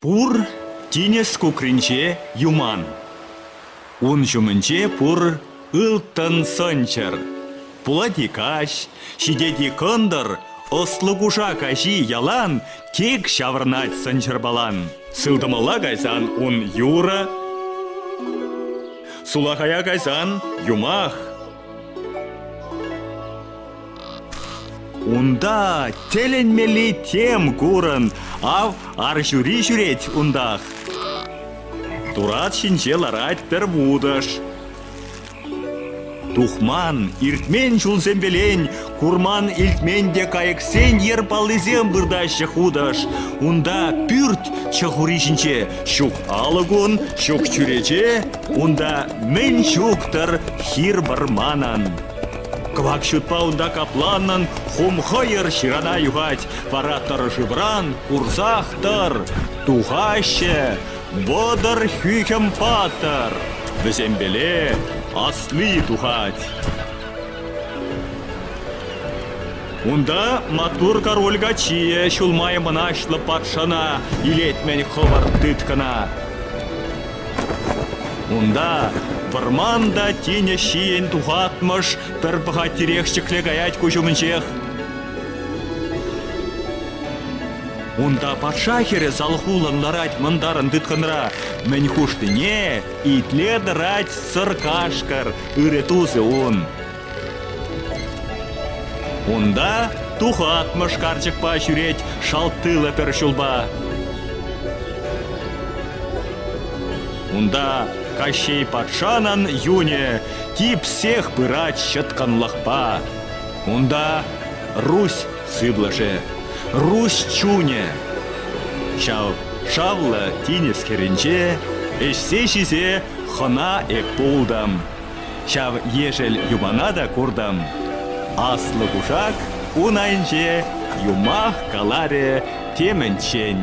Пур тинӗс кукринче юман. Ун ҫумӗнче пур ылтӑн сӑнчӑр. Пулать-и каҫ, ҫитет-и кӑнтӑр, ӑслӑ кушак аҫи ялан тек ҫаврӑнать сӑнчӑрпалан. Сылтӑмалла кайсан ун юрӑ, сулахая кайсан юмах. Унта тӗлӗнмелли тем курӑн, ав арҫури ҫӳрет унтах. Турат ҫинче ларать пӗр вутӑш. Тухман, иртмен ҫулсемпелен, курман-илтмен те кайӑксен йӗр паллисем выртаҫҫӗ хутӑш. Унта пӳрт чӑх ури ҫинче ҫук алӑкун, ҫук чӳрече, унта мӗн ҫук-тӑр хир вӑрманӑн. Кӑвак ҫутпа унта капланнӑн хум хӑйӑр ҫырана юхать, вара тӑр шывран курсах тӑр, тухаҫҫӗ 30 хӳхӗм паттӑр. Вӗсемпеле асли тухать. Унта маттур король каччийӗ ҫулмай мӑнаҫлӑ патшана илет-мӗн хӑвӑрт тыткӑна. Унта вӑрман та тинӗс ҫийӗн тухатмӑш пӗр пӑхаттирех ҫӗкле каять куҫ умӗнчех. Унта патша хӗрӗ салхуллӑн ларать мӑнтарӑн тыткӑнра. Мӗн хушнине итле тӑрать сӑр кашкӑр, ырӑ тусӗ ун. Унта тухатмӑш карчӑкпа ҫӳрет шалттылӑ пӗр ҫулпа. Унта Кащей патшанӑн юнӗ типсех пырать ҫӑткӑнлӑхпа. Унта Русь сывлӑшӗ, Русь чунӗ. Ҫав шавлӑ тинӗс хӗрринче ӗҫсе-ҫисе хӑна эп пултӑм. Ҫав ешӗл юмана та куртӑм. Аслӑ кушак ун айӗнче юмах каларӗ темӗнччен.